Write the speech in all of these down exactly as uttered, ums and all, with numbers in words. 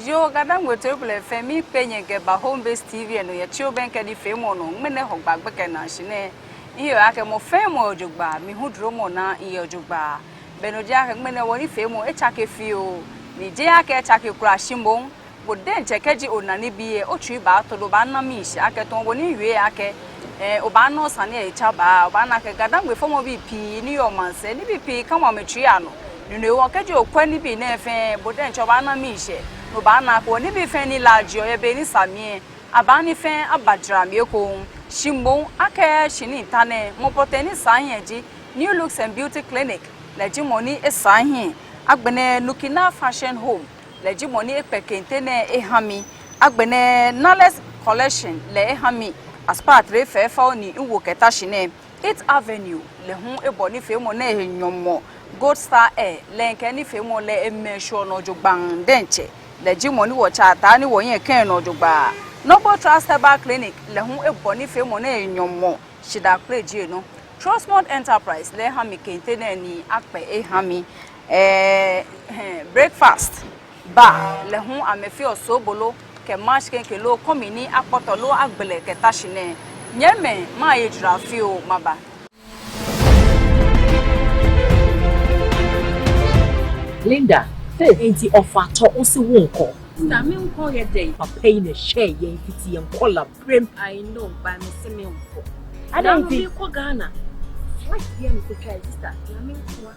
Yoo, GaDangme toibolɔi fɛɛ, miikpee nyɛ kɛba Home Base T V lɛ nɔ yɛ Tsi Obɛŋkɛ nifeemɔ nɔ. Ŋmɛnɛ Hɔgbaa gbɛkɛ naashi nɛɛ, miheɔ akɛ mɔ fɛɛ mɔ yɛ jogbaŋŋ, mi hu dromɔ naa miyɛ jogbaŋŋ. Bɛ no ji akɛ ŋmɛnɛ wɔnifeemɔ etsake fioo, ni jeee akɛ etsake kwraa shi moŋ, bo diɛŋtsɛ kɛji ona nibii lɛ, otsui baatɔ ni obaana miishɛɛ akɛ tamɔ bɔ ni miwie akɛ, eh, obaana sane lɛ etsabaa, obaana akɛ GaDangme fɔmɔbii pii ni yɔɔ maŋsɛɛ, nibii pii kamɔ amɛtsui anɔ. Ni no hewɔ kɛji okwɛ nibii nɛɛ fɛɛ, bo diɛŋtsɛ obaana miishɛɛ, ni obaana akɛ nibii fɛɛ ni laajeɔ yɛ be ni sa mli lɛ, abaa nii fɛɛ aba jara mli ekoŋŋ. Shi moŋ akɛ shi ni mita nɛɛ, mɔ pɔtɛɛ ni saa hiɛ ji New Looks and Beauty Clinic, lɛ ji mɔ ni esaa hiɛ. Agbɛnɛ Nukina Fashion Home, lɛ ji mɔ ni ekpɛ kente nɛɛ eha mi. Agbɛnɛ Nales Collection, lɛ eha mi aspaatere fɛfɛo ni miwo kɛta shi nɛɛ. It Avenue, lɛ hu ebɔ nifeemɔ nɛɛ he nyɔmɔ. Gold Star Air, lɛ hu kɛ nifeemɔ lɛ emɛshwɔ nɔ jogbaŋŋ diɛŋtsɛ. Lɛ ji mɔ ni wɔtsɛ ataa ni wɔhiɛ kã enɔ jogbaŋŋ. Noble Trust Herbal Clinic, lɛ hu ebɔ nifeemɔ nɛɛ he nyɔmɔ. Shidaa kpele ji enɔ. Trustmont Enterprise, lɛ eha mi kente nɛɛ ni akpɛ eha mi. Eh, eh, breakfast bar, lɛ hu amɛfeɔ soobolo kɛ mash cake loo kɔmi ni akpɔtɔ loo agbɛlɛ kɛta shi nɛɛ. Nyɛmimɛi, maye jara fioo maba. Linda, Faith, enti ɔfa tɔ osi wo nkɔ. Sister, minkɔ yɛ dɛn? Papa yi na ɛhyɛɛ yɛn fiti yɛn nkɔla berem. I know, but mese minkɔ. Adɛn nti? Miikɔ Ghana. Flight bi a mikotwa yi, sister, na minkɔ.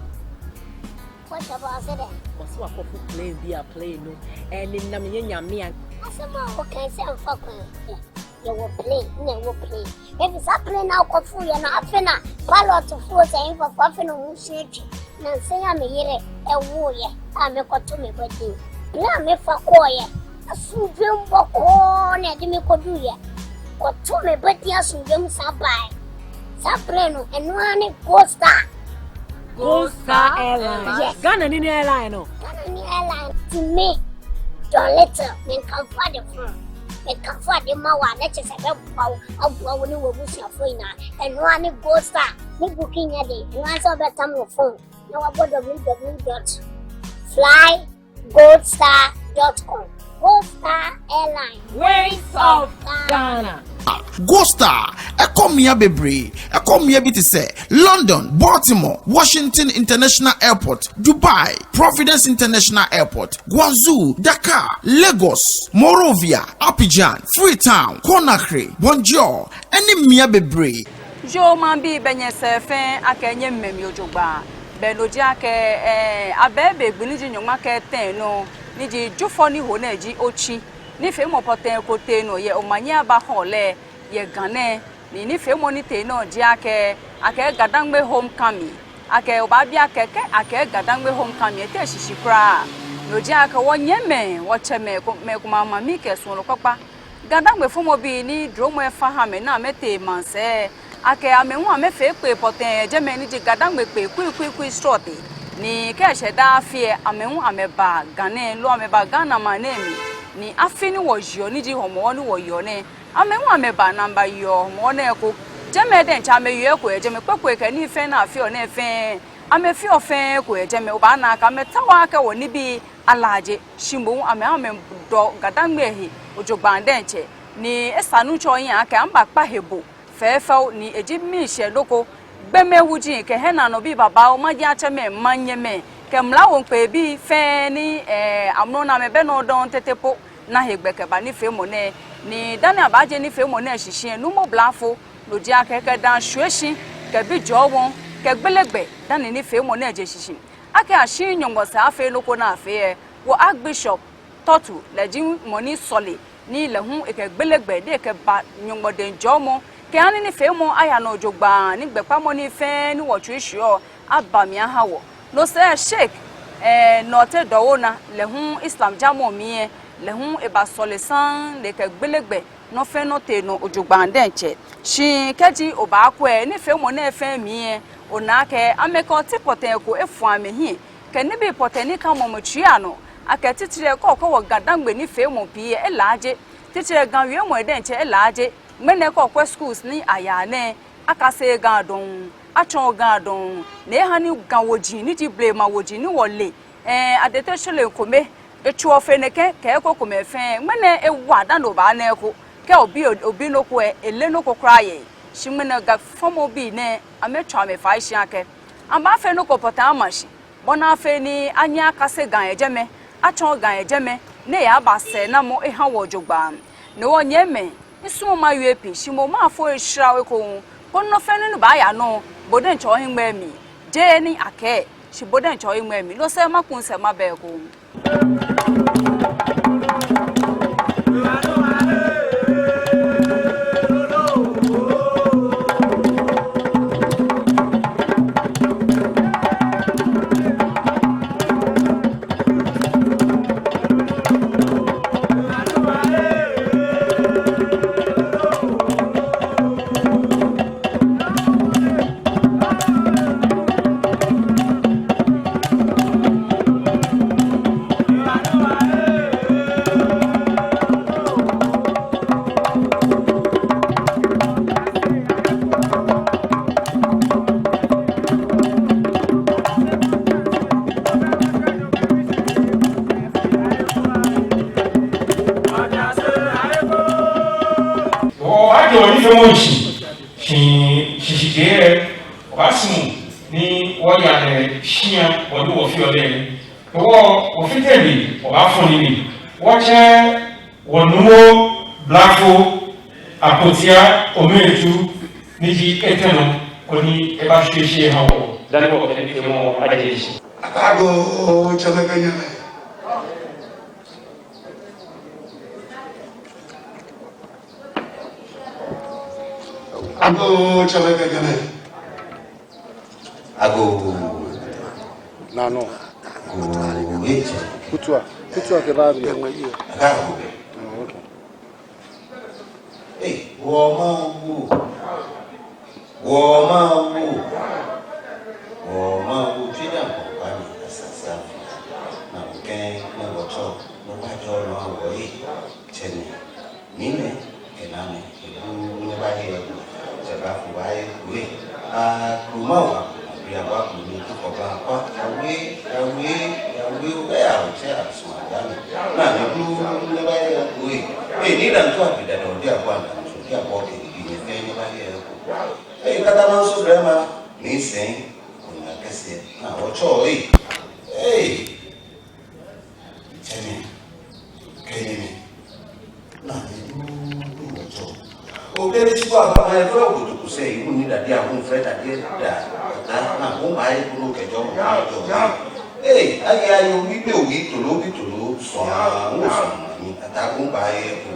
Wɔhyɛ bɔ ase dɛ. Wɔse wɔakɔfo plane bi a plane no, ɛnenam yɛ Nyame a. Asɛm a wɔkae sɛ mfa kwan. Yɛwɔ plane, na ɛwɔ plane. Efisɛ plane a wɔkɔfo yɛ no, afei na pilot fo sɛ mfafo, afei na wɔn nso atwi. Na nsɛn a me yere ɛwoeɛ a mekɔto me ba din. Plane a mefa kɔeɛ, asomdwoe mu bɔkɔɔ na ɛde me kɔduiɛ. Kɔto me ba din asomdwoe mu san baeɛ. Saa plane no, ɛno ara ne Gold Star. Gold Star Airline. Yes. Ghana ni ne airline no. Ghana ni airline ti me. John Little, menkamfo ade fun. Menkamfo ade ma wo a, na kyerɛ sɛ ɛbɛboa wo, aboa wo ne w'abusuafoɔ nyinaa. Ɛno ara ne Gold Star. Ne booking nyɛ den. Ɛno ara sɛ wobɛtam wo phone na wabɔ W W W dot fly gold star dot com. Gold Star Airline. Wings of Ghana. Gold Star, ɛkɔ mmea bebree. Ɛkɔ mmea bi te sɛ London, Baltimore, Washington International Airport, Dubai, Providence International Airport, Guangzhou, Dakar, Lagos, Monrovia, Abidjan, Freetown, Conakry, Banjul, ɛne mmea bebree. Yoo, maŋbii, bɛ nyɛsɛɛ fɛɛ akɛ nyɛmimɛi miiye jogbaŋŋ. Bɛ no ji akɛ, eh, abɛɛbe gbi ni ji nyɔŋma kɛ etɛ nɔ, ni ji Jufɔ ni ho nɛɛ ji otsi. Nifeemɔ pɔtɛɛ ko tee nɔ yɛ Omanye Aba Hall lɛ yɛ Ga nɛɛ. Ni nifeemɔ ni tee nɔ ji akɛ, akɛɛ GaDangme homecoming. Akɛ obaabi akɛ, kɛ akɛɛ GaDangme homecoming, te eshishi kwraa? No ji akɛ wɔnyɛmimɛi, wɔtsɛmɛi, ko, mɛi komɛi amami kɛ suɔlɔ kpakpa, GaDangme fɔmɔbii ni dromɔ efa ha amɛ ni amɛtee maŋsɛɛ, akɛ amɛ hu amɛfee kpee pɔtɛɛ yɛ jɛmɛ ni ji GaDangme kpee kuikuikui srɔtoi. Ni kɛ eshɛ daa afi lɛ, amɛ hu amɛbaa Ga nɛɛ loo amɛbaa Ghana maŋ nɛɛ mli. Ni afi ni wɔyeɔ, ni ji Hɔmɔwɔ ni wɔyeɔ nɛɛ, amɛ hu amɛbaa ni amɛbayeɔ Hɔmɔwɔ nɛɛ eko. Jɛmɛ diɛŋtsɛ amɛyeɔ eko yɛ jɛmɛ, kpekpe kɛ nii fɛɛ ni afeɔ nɛɛ fɛɛ, amɛfeɔ fɛɛ eko yɛ jɛmɛ. Obaana akɛ amɛtaoɔ akɛ wɔnibii alaaje, shi moŋ amɛ hu amɛdɔ GaDangme he jogbaŋŋ diɛŋtsɛ. Ni esa Nuŋtsɔ hiɛ akɛ amɛbakpa he bo fɛfɛo, ni eji miishɛɛ nɔ ko. Gbɔmɛi, wuji kɛ hiɛnɔbii babaoo, maji atsɛmɛi, manyɛmɛi kɛ mla wɔŋkpɛbii fɛɛ ni, eh, amrɔ nɛɛ amɛbɛ nɔ dɔŋŋ tete po, na hegbɛ kɛba nifeemɔ nɛɛ. Ni dani abaaje nifeemɔ nɛɛ shishi lɛ, Nuumo Blafo, no ji akɛ kɛ daa shwie shi, kɛ bi jɔɔmɔ, kɛ gbele gbɛ, dani nifeemɔ nɛɛ je shishi. Akɛ ashi Nyɔŋmɔ sɛɛ afee nɔ ko ni afee lɛ, wɔ Archbishop Totu, lɛ ji mɔ ni sɔle, ni lɛ hu ekɛ gbele gbɛ ni ekɛba Nyɔŋmɔ dɛŋ jɔɔmɔ, kɛha ni nifeemɔ aya nɔ jogbaŋŋ, ni gbɛkpamɔ nii fɛɛ ni wɔtsui shweɔ aba mli aha wɔ. No sɛɛ Sheikh, eh, Nortey Dowuona, lɛ hu Islam jamɔ mli lɛ, lɛ hu eba sɔle saŋŋ, ni ekɛ gbele gbɛ, nɔ fɛɛ nɔ tee nɔ jogbaŋŋ diɛŋtsɛ. Shi kɛji obaakwɛ nifeemɔ nɛɛ fɛɛ mli lɛ, onaa akɛ amɛkɛ oti pɔtɛɛ ko efɔ amɛhiɛ, kɛ nibii pɔtɛɛ ni kamɔ amɛtsui anɔ, akɛ titri lɛ kɛ okwɛ wɔ GaDangme nifeemɔ pii lɛ elaaje, titri lɛ Ga wiemɔi diɛŋtsɛ elaaje. Ŋmɛnɛ kɛ okwɛ schools ni ayaa nɛɛ, akaseee Ga dɔŋŋ, atsɔɔɔ Ga dɔŋŋ, ni eha ni Ga woji, ni ji blema woji ni wɔle, eh, adetɛ shwɛlɛ kome, Etsɔ fe nɛkɛ kɛ eko komɛi fɛɛ, ŋmɛnɛ ewa dani obaana eko. Kɛ obi, obi nɔ ko lɛ, eleee nɔ ko kwraa yɛ. Shi ŋmɛnɛ Ga fɔmɔbii nɛɛ, amɛtsɔ amɛfai shi akɛ amɛbaafee nɔ ko pɔtɛɛ ama shi, bɔ ni afee ni anyɛ akase Ga yɛ jɛmɛ, atsɔɔ Ga yɛ jɛmɛ, ni eyaaba sɛɛnamɔ eha wɔ jogbaŋŋ. Ni wɔnyɛmimɛi, misumɔɔ mawie pii, shi moŋ mafo eshra we ko hu, koni nɔ fɛɛ nɔ ni baaya nɔ, bo diɛŋtsɛ ohiŋmɛi mli, jeee ni akɛɛ, shi bo diɛŋtsɛ ohiŋmɛi mli, no sɛɛ maku misɛɛ maba ekoŋŋ. Wɔbaajɔɔ nifeemɔ lɛ shishi, shi, shishijee lɛ, wɔbaasumɔ ni wɔya lɛ shia, bɔ ni wɔfeɔ lɛ. Hewɔ, wɔfiteɔ mli, wɔbaafɔ nii mli. Wɔtsɛ wɔnuumo blafo Akotia Ometu ni ji etɛ nɔ, koni ebashwie shi eha wɔ. Dani wɔkɛ nifeemɔ lɛ aje shishi. Agoo, tsɛmɛi kɛ nyɛmɛi. Agoo, tsɛmɛi kɛ nyɛmɛi. Agoo. Naa nɔ. Agoo, etsɛ. Kutua, kutua kɛba biɛ. Agoo. Oh, okay. Ei, wɔmaŋ wu. Wɔmaŋ wu. Wɔmaŋ wu, tsɛ ja kɔkɔ ni asasa. Naa nɔ kɛ, naa nɔ tsɔ, naa nɔ kpa tsɔ, naa nɔ wɔ, ei, tsɛ ni. Nii nɛɛ, kɛ naa nɛɛ, kɛ bu, bu nɛɛ baaye, tsɛ baafu baaye, wɛ. Aa, Nkrumah wa, Nkrumah wa, Nkrumah tu kɔ ba, kwa, Yawe, Yawe, Yawe, wɛ, a, tsɛ, a, suma, ya, nɛɛ. Naa nɛɛ, bu, bu nɛɛ baaye, wɛ. Ee, ni da ntu abi da, da, odi abɔ, da, ntu, odi abɔ, kɛ, bi, nɛɛ, fɛɛ, nɛɛ baaye, wɛ. Ee, kata ma nso, brɛ ma, ni sɛɛ, ko na kɛsɛ, naa, wɔtsɔ, ee. Ee. Tsɛmɛi kɛ nyɛmɛi, naa nɛɛ dudu wɔtsɔ. Okɛ ni tsi ko aba ma efrɛ okotoku sɛɛ, iwu ni dade ahu frɛ dade da, da, naa ko baaye kuro kɛjɔ mɔ kɛjɔ. Ee, aye aye, obi be obi tolo, obi tolo, sɔŋŋ, ŋwo sɔŋŋ, ni ata ko baaye ko.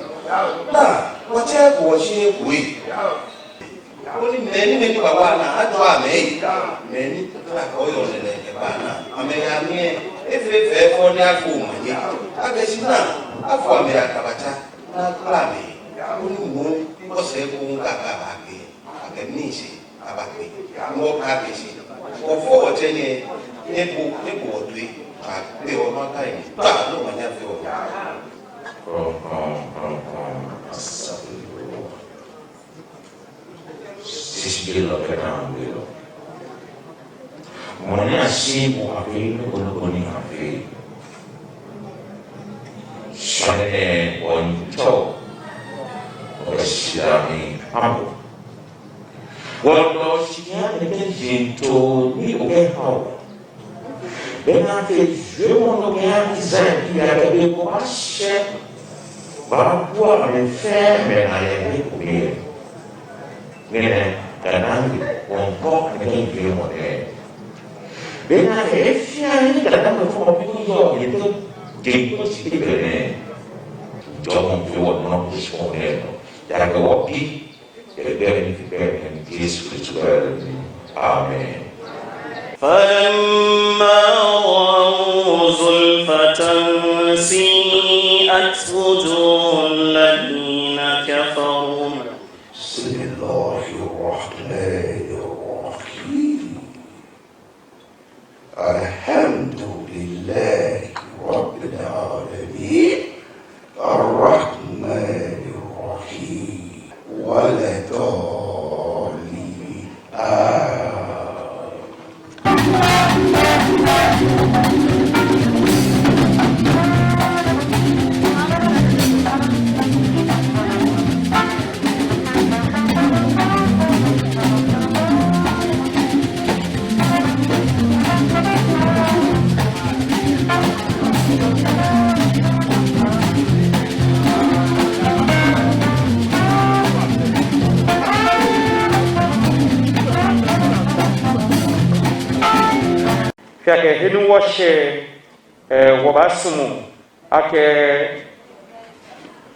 Naa, wɔtsɛ ko wɔshi ko ee. Koni mɛi ni, mɛi ni baawa naa, ajɔɔ amɛ. Mɛi ni kla ko yɔɔ lɛlɛ kɛba naa. Amɛya mli, efee fɛfɛo ni afo omanye. Akɛ shi naa, afo amɛ akabatsa, naa kla amɛ. Koni mɔ, bɔ sɛɛ ko ŋka ka ba kɛ. Akɛ mli shi, aba kɛ. Mɔ ka kɛ shi. Wɔfo wɔtsɛ nyɛ, nyɛbo, nyɛbo wɔtoi. Akɛ wɔmaka yi. Ba, no manya fee wɔ. Kɔŋ, kɔŋ, kɔŋ, kɔŋ. Asafu. Sisi bi lɔ kɛ naa bi lɔ. Mɔ ni asi mu afee nɔ ko nɔ ko ni afee. Sɔɔnɛ wɔntsɔ. Wɔsi ami abo. Wɔnɔ si ya ni kɛ jin to ni okɛ hao. Bɛ naa fee jwɛŋmɔ nɔ kɛya Israel, ni akɛ be ko bashɛ, baabua amɛ fɛɛ amɛnaa yɛ be ko mli. Ŋmɛnɛ, Ga naa ni wɔŋkɔ amɛkɛ jwɛŋmɔ nɛɛ. Bɛ naa fee efia ni Ga naa fee fɔmɔ bi ni yɔɔ yɛ tɛ, jɛŋ ko tsi te bɛ nɛɛ. Jɔɔmɔ fee wɔnɔ ko shi ko nɛɛ nɔ. Yaakɛ wɔbi. Amen. فلما رأوا زلفة سيئت وجوه الذين كفروا. بسم الله الرحمن الرحيم. الحمد لله رب العالمين. الرحمن الرحيم. ولا الضالين. آمين. Ɛɛ, he ni wɔshɛ, ɛɛ, wɔbaasumɔ akɛ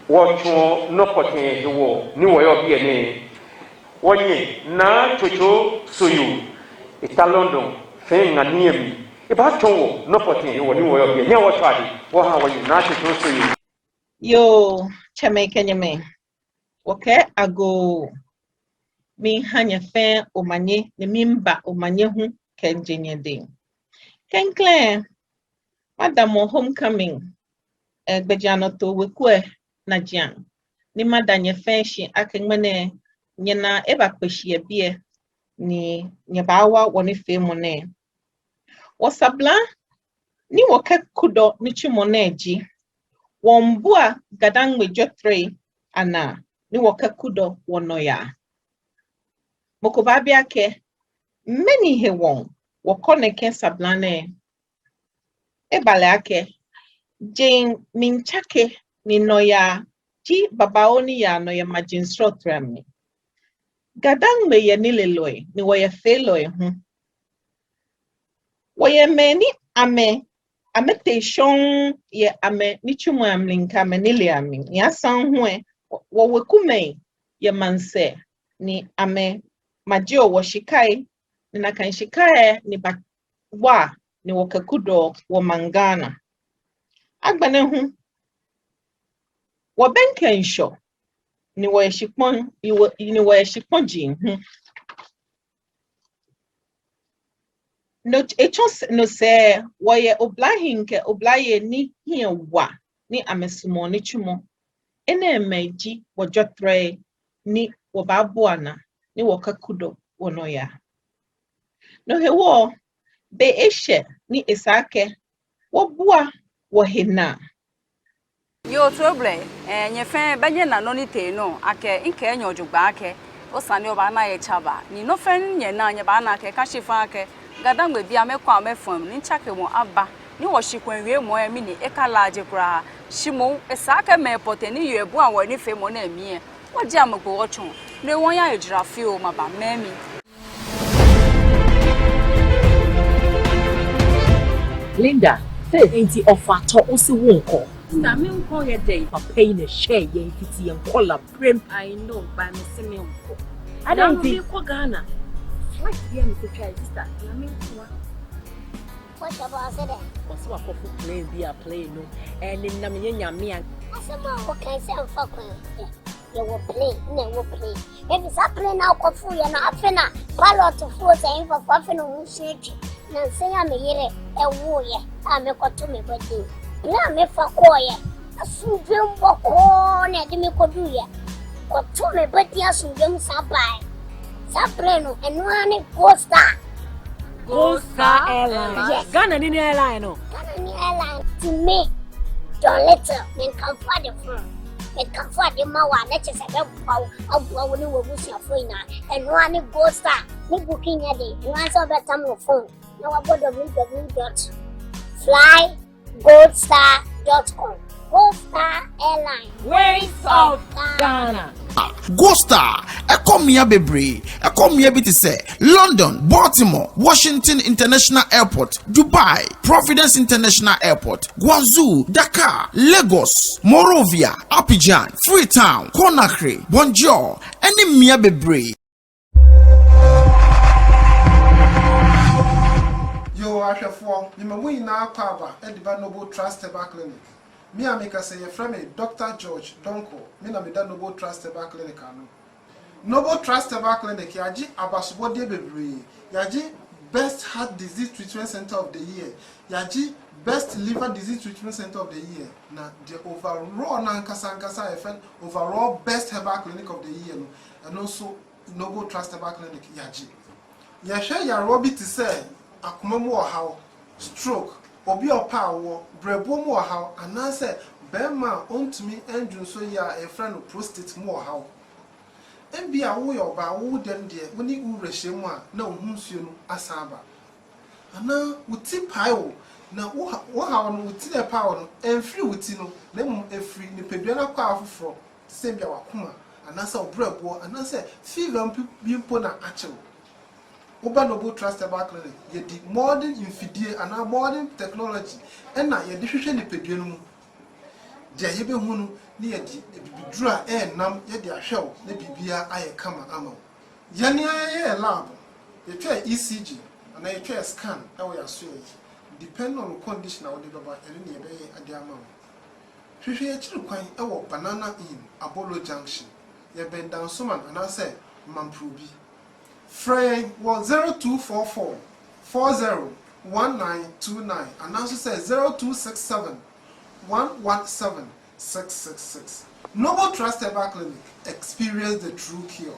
wɔtsɔɔ nɔ pɔtɛɛ hewɔ ni wɔyɔɔ biɛ nɛɛ. Wɔnyɛ Naa Tsotso Soyoo, eta London, fɛɛ ŋa ni yɛ mli. Ebaatsɔɔ wɔ nɔ pɔtɛɛ hewɔ ni wɔyɔɔ biɛ. Nyɛhaa wɔtswa ade wɔha wɔnyɛ Naa Tsotso Soyoo. Yoo, tsɛmɛi kɛ nyɛmɛi, wɔkɛɛ agoo. Miiha nyɛ fɛɛ omanye, ni miiba omanye hu kɛmiije nyɛdɛŋ. Klɛŋklɛŋ, madamɔ Homecoming, ɛɛ, gbɛjianɔtoo weku lɛ najiaŋ, ni mada nyɛ fɛɛ shi akɛ ŋmɛnɛ nyɛnaa ebakpe shi yɛ biɛ, ni nyɛbaawa wɔnifeemɔ nɛɛ. Wɔsabla ni wɔkɛkudɔ nitsumɔ nɛɛ ji, wɔmiibua Ga-Dangme jwɛtrɛi anaa ni wɔkɛkudɔ wɔnɔyaa. Mɔ ko baabi akɛ, mɛni hewɔ wɔkɔ nɛkɛ sabla nɛɛ? Eba lɛ akɛ, jeŋ miitsake ni nɔyaa ji babaoo ni yaa nɔ yɛ maji srɔtoi amli. Ga-Dangme yɛ nilelɔi, ni wɔyɛ feelɔi hu. Wɔyɛ mɛi ni amɛ, amɛtee shɔŋŋ yɛ amɛnitsumɔ amli kɛ amɛnilee amli. Ni asaŋ hu lɛ, wɔ, wɔwekumɛi yɛ maŋsɛɛ, ni amɛmajeɔ wɔshikai, ni nakai shikai lɛ ni baawa ni wɔkɛkudɔɔ wɔmaŋ Ghana. Agbɛnɛ hu, wɔbɛŋkɛ ŋshɔ, ni wɔyɛ shikpɔŋ, ni wɔ, ni wɔyɛ shikpɔji hu. No, etsɔ sɛɛ, no sɛɛ, wɔyɛ oblahii kɛ oblayei ni hiɛ wa ni amɛsumɔɔ nitsumɔ. Enɛɛmɛi ji wɔjwɛtrɛi ni wɔbaabua naa ni wɔkɛkudɔ wɔnɔyaa. No hewɔ, be eshɛ ni esa akɛ wɔbua wɔhe naa. Yoo, too blɛ, ɛɛ, nyɛ fɛɛ bɛ nyɛna nɔ ni tee nɔ, akɛ, mikɛɛ nyɛ jogbaŋŋ akɛ, osane obaana yɛ tsaba, ni nɔ fɛɛ ni nyɛna, nyɛbaana akɛ, eka shi faŋŋ akɛ, Ga-Dangme bii amɛkɔ amɛfɔŋ, ni tsakemɔ aba, ni wɔshikpɔŋ wiemɔ lɛ mli ni ekalaaje kwraa, shi moŋ, esa akɛ mɛi pɔtɛɛ ni yɔɔ ebua wɔnifeemɔ nɛɛ mli lɛ, wɔjie amɛkpo wɔtsɔɔ, ni wɔya ejra fioo maba mɛɛ mli. Linda, Faith, enti ɔfa tɔ wo se wonkɔ? Sister, menkɔ yɛ dɛn? Papa yi na ɛhyɛɛ yɛn fiti yɛn nkɔla berem. I know, but mese menkɔ. Adɛn nti? Mekɔ Ghana. Flight bi a mekɔtwae, sister, Nyame nkoa. Wɔhyɛ bɔ ase dɛ. Wɔse wakɔfo plane bi a plane no ɛnenam yɛ Nyame a. Asɛm a wɔkae sɛ mfa kwan. Yɛwɔ plane, na ɛwɔ plane. Ebi saa plane na akɔfo yɛ no, afei na pilot fo sɛ mfafo, afei na wɔn nso atwi. Na nsɛn a me yere ɛwoeɛ a mekɔto me ba din. Plane a mefa kɔeɛ, asomdwoe mu bɔkɔɔ na ɛde me kɔduiɛ. Kɔto me ba din asomdwoe mu san baeɛ. Saa plane no, ɛno ara ne Gold Star. Gold Star Airline. Yes. Ghana ni ne airline no. Ghana ni airline. To me, John Little, menkamfo ade fo. Menkamfo ade ma wo a, na kyerɛ sɛ ɛbɛboa wo, aboa wo ne w'abusuafoɔ nyinaa. Ɛno ara ne Gold Star. Ne booking nyɛ den. Ɛno ara sɛ wobɛtam wo phone na wabɔ www dot fly gold star dot com. Gold Star Airline. Wings of Ghana. Gold Star, ɛkɔ mmea bebree, ɛkɔ mmea bi te sɛ London, Baltimore, Washington International Airport, Dubai, Providence International Airport, Guangzhou, Dakar, Lagos, Monrovia, Abidjan, Freetown, Conakry, Banjul, ɛne mmea bebree. Yoo, ahwɛfoɔ, mema mo nyinaa akwaaba de ba Noble Trust Herbal Clinic. Me a mekasa yi, yɛfrɛ me Doctor George Donkor, me na meda Noble Trust Herbal Clinic ano. Noble Trust Herbal Clinic, yɛagye abasobɔdeɛ bebree. Yɛagye Best Heart Disease Treatment Center of the Year. Yɛagye Best Liver Disease Treatment Center of the Year. Na deɛ overall no ankasa ankasa a yɛfrɛ no overall Best Herbal Clinic of the Year no, ɛno nso Noble Trust Herbal Clinic yɛagye. Yɛhwɛ yareɛ bi te sɛ akoma mu ɔhaw, stroke, obi a ɔpɛ awoɔ, brɛboɔ mu ɔhaw, anaasɛ barima a ɔntumi nnwonsɔ yie a yɛfrɛ no prostate mu ɔhaw. Ebia woyɛ ɔbaa, wowo dɛm deɛ, wo ne wo wura hyia mu a, na wo ho nsuo no asan aba. Anaa wo ti pae wo, na wo ha-, wo haw no, wo ti na ɛpae wo no, ɛmfiri wo ti no, na mmom ɛfiri nipadua no akwaa foforɔ, te sɛ ebia w'akoma, anaasɛ wo brɛboɔ, anaasɛ fever mpo bi mpo na akye wo. Woba Noble Trust Herbal Clinic, yɛde modern mfidie anaa modern technology na yɛde hwehwɛ nipadua no mu. Deɛ yɛbɛhunu ne yɛde abibiduro a ɛnam yɛde ahwɛ wo na biribiara ayɛ kama ama wo. Yɛn ara yɛyɛ lab, yɛtwa E C G anaa yɛtwa scan wɔ yɛn asoɛeɛ yi. Depending on wo condition a wode bɛba, ɛno na yɛbɛyɛ ade ama wo. Hwehwɛ yɛn akyiri kwan wɔ Banana Inn, Abolo Junction. Yɛbɛn Dansoman anaasɛ Mamprobi. Frɛ yɛn wɔ zero two four four, four zero, one nine two nine anaa nso sɛ zero two six seven, one one seven, six six six. Noble Trust Herbal Clinic, experience the true cure.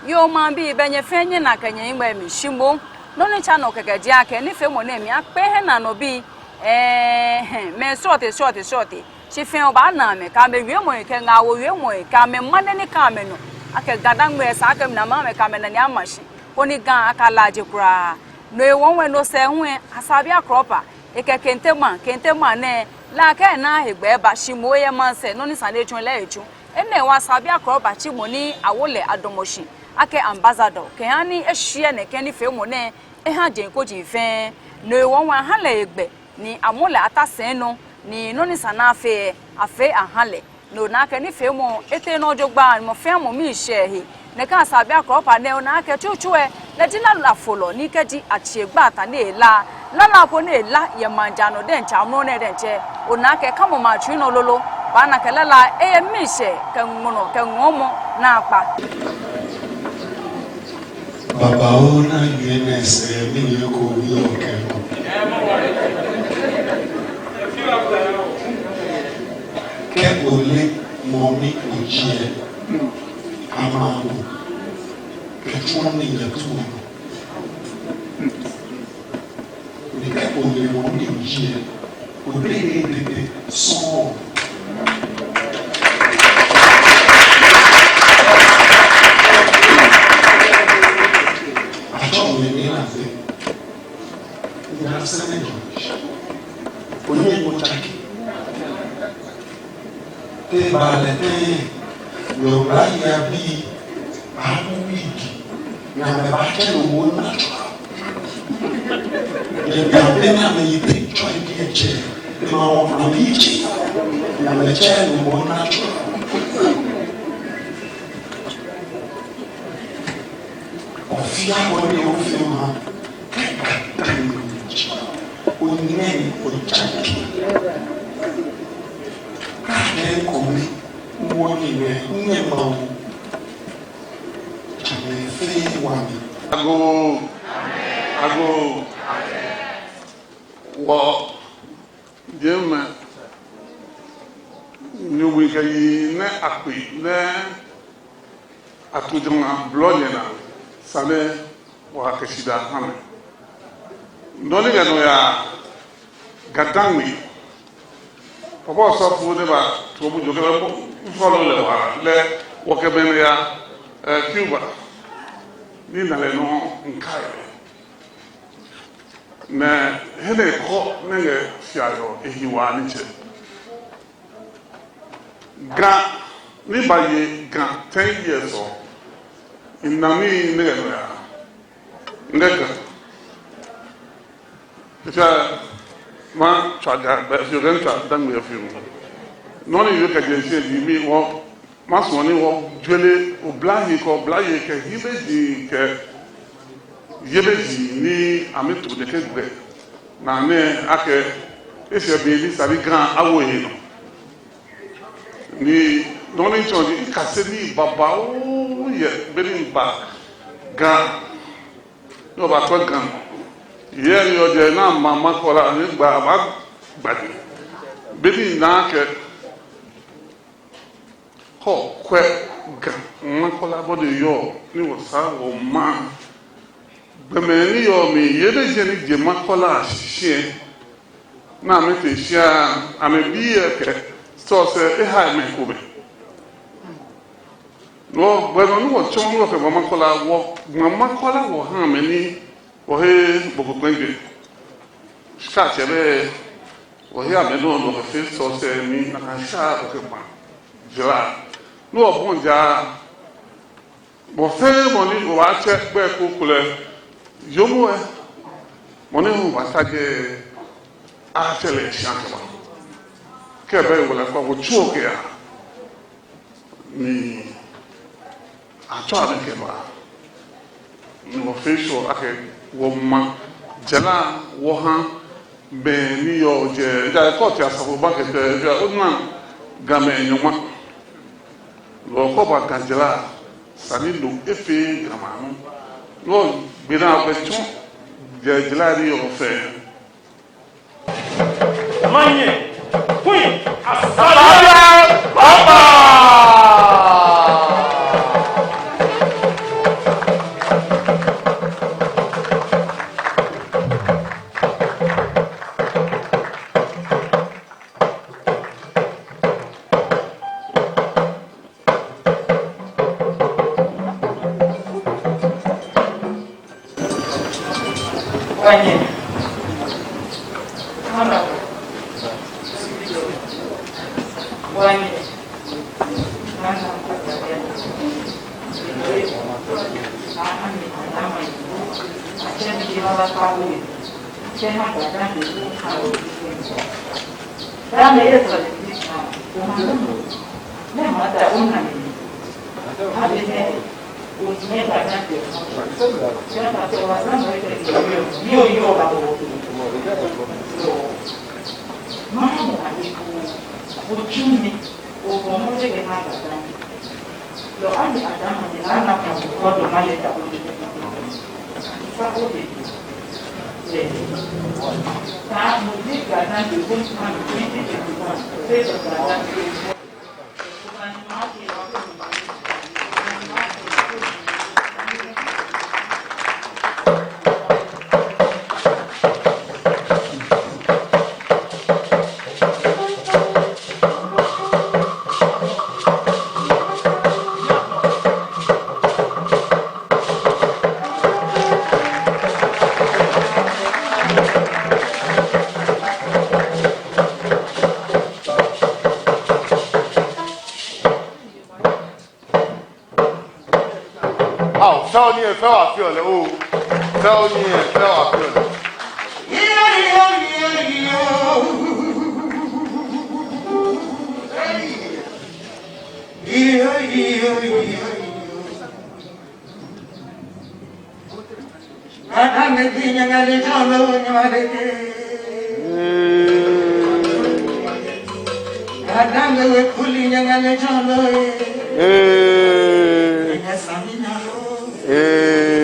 Yoo, maŋbii, bɛ nyɛ fɛɛ nyɛna akɛ nyɛhiŋmɛi miishi moŋ. Nɔ ni tsa nɔ kɛkɛ ji akɛ nifeemɔ nɛɛ mli akpee hiɛnɔbii, ɛɛ, mɛi srɔtoi, srɔtoi, srɔtoi. Shi fɛɛ obaana amɛ, kɛ amɛwiemɔi, kɛ ŋaawoo wiemɔi, kɛ amɛmane ni ka amɛnɔ akɛ Ga-Dangme esa akɛ mina amɛ, kɛ amɛnane ama shi koni Ga akalaaje kwraa. No hewɔ lɛ, no sɛɛ hu lɛ, Asabe Akrɔpa, ekɛ Kente maŋ, Kente maŋ nɛɛ, la kɛ na hegbɛ ba shi moŋ eyɛ maŋsɛɛ, nɔ ni sa ni etsu lɛ etsu. Enɛ hewɔ Asabe Akrɔpa tsi mɔ ni awo lɛ adamɔ shi akɛ ambassador, kɛha ni eshiɛ nɛkɛ nifeemɔ nɛɛ eha jeŋ koji fɛɛ. No hewɔ lɛ, aha lɛ hegbɛ ni amɔ lɛ ata sɛi nɔ, ni nɔ ni sa ni afee lɛ, afee aha lɛ. No naa akɛ nifeemɔ lɛ etee nɔ jogbaŋŋ, ni mɔ fɛɛ mɔ miishɛ ehe. Nɛkɛ Asabe Akrɔpa nɛɛ, onaa akɛ tsutsu lɛ, lɛ ji lalafolɔ, ni kɛji atsi egbaa ta ni ela, lala ko ni ela yɛ maŋ ja nɔ diɛŋtsɛ, amrɔ nɛɛ diɛŋtsɛ, onaa akɛ kamɔ maŋtsui nɔ lolo, baana akɛ lala lɛ eyɛ miishɛɛ kɛ ŋmɔlɔ kɛ ŋɔɔmɔ naakpa. Babaoo, na yɛ nɛɛ sɛɛ, mɛni ko ni okɛɛ? Kɛ ole mɔ ni oji lɛ, ama bo kɛtsɔ ni yɛ tu. Ni kɛ ole mɔ ni oji lɛ, ole lɛ tete sɔŋŋ. Atsɛɔ mi Nii Nante. Ni asɛnɛ jɔ. Onyɛ mɔ tsake. Te ba lɛ tɛŋŋ, yɔɔ oblayei abii, abu wig, ni amɛbatsɛ lɛ moŋ natural. Yɛ be ni amɛyi picture lɛ diɛŋtsɛ, ni amɛwo amɛyi tsɛ, ni amɛtsɛ lɛ moŋ natural. Ofi akɔ ni ofi ma. Onyɛ ni otsake. Kɛ ekome, mɔ ni mɛ, nyɛ Mawu. Tsɛ mɛi fɛɛ wa mi. Agoo, agoo. Wɔ jɛmɛ nyɔŋmɔ kɛ yi nɛɛ akpe nɛɛ. Ato jɛmɛ ablɔ nyɛ naa, sa ni wɔkɛ shidaa ha amɛ. Nɔ ni kɛ nɔ yaa Ga-Dangme, papa osɔfo ni ba to bu jɔ kɛ bɛ mɔ, mifɔlɔ lɛ wa lɛ, wɔkɛ bɛ nɔ yaa, ɛɛ, Cuba, ni mina lɛ nɔ ŋkai. Ni he ni ekɔ nɛɛ, ŋɛ fia yɔɔ ehi waa ni tsɛ. Ga, ni baye Ga ten years ɔ, mina mi ni kɛ nɔ yaa. Ŋɛ Ga. Fia, matswa Ga, bɛ fio kɛ ntswa Dangme fio. Nɔ ni yɔɔ kɛ jɛnsɛ ji mi wɔ, masumɔ ni wɔjwere oblahii kɛ oblayei kɛ hiɛmɛji kɛ yɛbɛji ni amɛto nɛkɛ gbɛ. Naa nɛɛ akɛ eshɛ be ni sa ni Ga awo ehe nɔ. Ni nɔ ni tsɔɔ ji, mikase nii babaoo yɛ be ni miba Ga. Ni wɔbakwɛ Ga. Yɛ ni yɔɔ jɛi ni ama Makola ni gba, aba gba ni. Be ni mina akɛ kɛ okwɛ Ga Makola bɔ ni eyɔɔ ni wɔsaa wɔmaŋ. Gbɔmɛi ni yɔɔ mli, yɛ be jɛ ni jɛ Makola shishi lɛ, ni amɛtee shia, amɛbii lɛ kɛɛ, sɔsɛ eha mɛi komɛi. Nɔ gbɛ nɔ ni wɔtsɔ ni wɔkɛba Makola, wɔŋma Makola wɔha mɛi ni wɔhe gboko kpɛŋ jɛ. Shika tsɛ bɛ, wɔhe amɛ nɔ nɔ kɛfee sɔsɛ ni nakai sha wɔkɛkpa jara. Ni wɔbɔi ja, Mɔ fɛɛ mɔ ni obaatsɛ gbɛi ko kulɛ, yoomo lɛ, mɔ ni hu baata jɛi, atsɛ lɛ shi akɛba. Kɛ ebɛ wala ko, wɔtsuɔ kɛya. Ni atsɔ amɛ kɛba. Ni wɔfee sure akɛ wɔma jara wɔha mɛi ni yɔɔ jɛi, ja kɔti asafo ba kɛtee, ja ona Gamɛi nyɔŋma. Lɔ kɔ ba Ga jara, esa ni no efee Ga maŋ nɔ. Lɔ gbɛ naa kɛ tsɔ jɛ jara ni yɔɔ fɛɛ. Manye, kui, asala, baba. Ao, fɛo ni efɛo afi ole oo. Fɛo ni efɛo afi ole. Ee. Ee. Ee.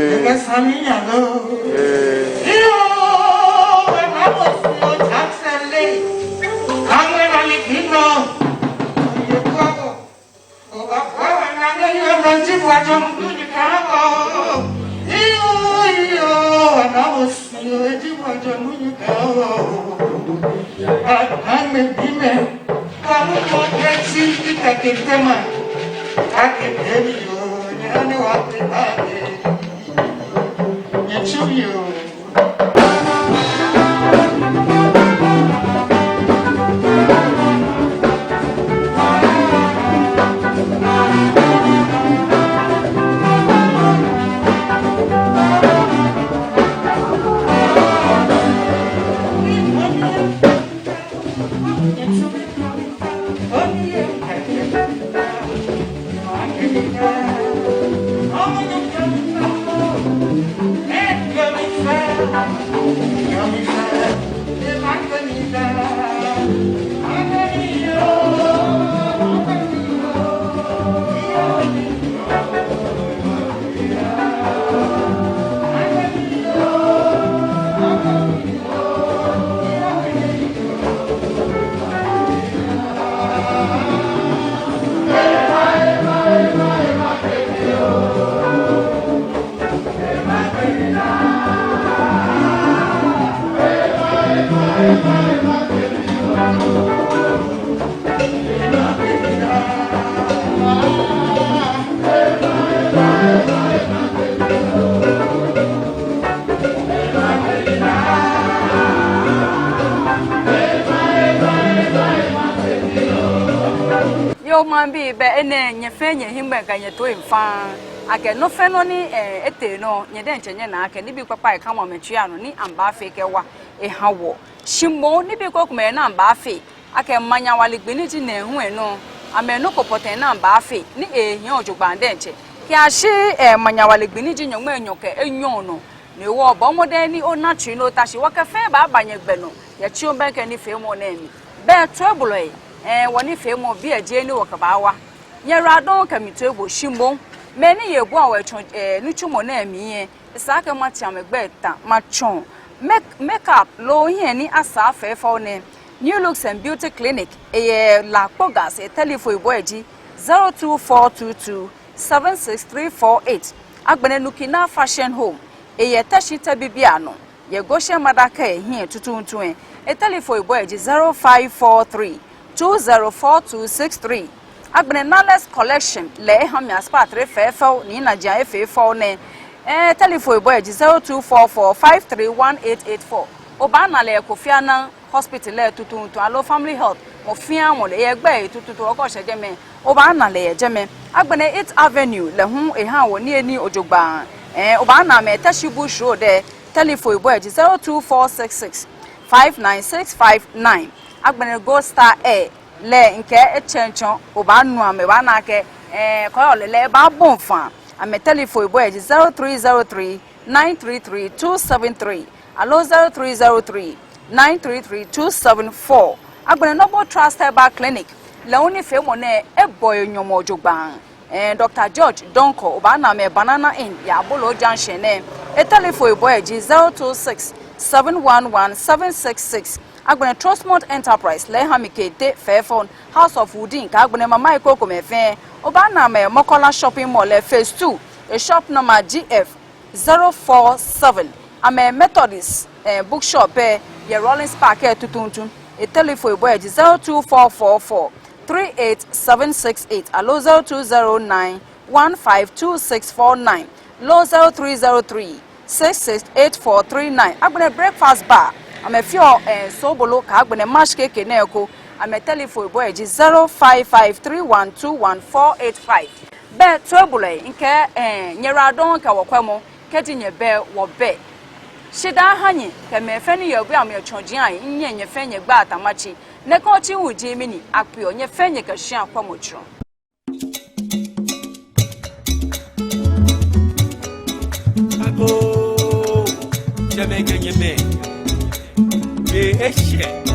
Yoo, maŋbii, bɛ enɛ nyɛ fɛɛ nyɛhiŋmɛi kɛ nyɛtoiŋ faŋŋ. Akɛ nɔ fɛɛ nɔ ni, eh, etee nɔ, nyɛ diɛŋtsɛ nyɛna akɛ nibii kpakpai ni amɛkɛmɔ amɛtsuiiaŋ nɔ ni amɛbaafee kɛwa eha wɔ. Shi moŋ nibii krokomɛi ni amɛbaafee, akɛ Manyawale gbi ni ji nɛɛhu lɛ nɔ, amɛ nɔ ko pɔtɛɛ ni amɛbaafee ni ehiɔ jogbaŋŋ diɛŋtsɛ. Kɛyashi, eh, Manyawale gbi ni ji nyɔŋmai enyɔ kɛ enyɔ nɔ, ni wɔbɔ mɔdɛŋ ni ona tsui ni ota shi, wɔkɛ fɛɛ baaba nyɛgbɛ nɔ yɛ Tsi Obɛŋkɛ nifeemɔ nɛɛ mli. Bɛ toibolɔi, eh, wɔnifeemɔ biɛ ji he ni wɔkɛbaawa. Nyɛyiwaladɔŋŋ kɛ mi toiboo, shi moŋ mɛi ni yeɔ ebua wɔ yɛ tsɔne, eh, nitsumɔ nɛɛ mli lɛ, esa akɛ matsĩ amɛgbɛi tã matsɔɔ. Make, makeup loo hiɛ ni asaa fɛfɛo nɛɛ, New Looks and Beauty Clinic, eyɛ La Kpogas, etelephone yibɔ lɛ ji zero two four two two seven six three four eight. Agbɛnɛ Nukina Fashion Home, eyɛ Teshie Tɛbibianɔ, yɛ Goshen Mothercare hiɛ tuuntu lɛ, etelephone yibɔ lɛ ji zero five four three two zero four two six three. Agbɛnɛ Nales Collection lɛ eha mi aspaatere fɛfɛo ni najiaŋ efee fɛo nɛɛ, eh, etelephone yibɔ lɛ ji zero two four four five three one eight eight four. Obaana lɛ yɛ Kofi Annan Hospital lɛ tuuntu aloo Family Health, mɔ fɛɛ mɔ lɛ yɛ gbɛ tuuntu, okɛshɛ jɛmɛ, obaana lɛ yɛ jɛmɛ. Agbɛnɛ Eighth Avenue lɛ hu eha wɔ niyenii jogbaŋŋ. Eh, obaana amɛ Teshie Bush Road lɛ, telephone yibɔ lɛ ji zero two four six six five nine six five nine. Agbɛnɛ Gold Star Air lɛ, mikɛɛ etsɛŋ tsɔ, obaanu amɛ, obaana akɛ, eh, kɔɔyɔɔ lɛ lɛ ebaabɔi faŋŋ. Amɛ telephone yibɔ lɛ ji zero three zero three nine three three two seven three aloo zero three zero three nine three three two seven four. Agbɛnɛ Noble Trust Herbal Clinic lɛ hu nifeemɔ nɛɛ ebɔ he nyɔmɔ jogbaŋŋ. Eh, Doctor George Donkor, obaana amɛ Banana Inn yɛ Aboloo Junction lɛ. Etelephone yibɔ lɛ ji zero two six seven one one seven six six. Agbɛnɛ Trustmont Enterprise lɛ eha mi kete fɛfɛo, House of Woodin kɛ agbɛnɛ mamai krokomɛi fɛɛ. Obaana amɛ Mokola Shopping Mall lɛ phase two, eshop number G F zero four seven. Amɛ Methodist, eh, bookshop lɛ yɛ Rawlings Park lɛ tuuntu. Etelephone yibɔ lɛ ji zero two four four four three eight seven six eight aloo zero two zero nine one five two six four nine loo zero three zero three six six eight four three nine. Agbɛnɛ Breakfast Bar, amɛfeɔ, eh, sobolo kɛ agbɛnɛ mash cake nɛɛ eko. Amɛ telephone yibɔ lɛ ji zero five five three one two one four eight five. Bɛ toibolɔi, mikɛɛ, eh, nyɛyiwaladɔŋŋ kɛ wɔkwɛmɔ, kɛji nyɛbɛ, wɔbɛ. Shidaa aha nyɛ kɛ mɛi fɛɛ ni yeɔ ebuaa mi yɛ tsɔji ayi, minyɛ nyɛ fɛɛ nyɛgbɛi atã matsĩ. Nɛkɛ otsi wu ji mi ni akpeɔ nyɛ fɛɛ nyɛkɛ shia kwɛmɔ tsrɔ. Agoo, jɛmɛ kɛ nyɛmɛi, be eshɛ.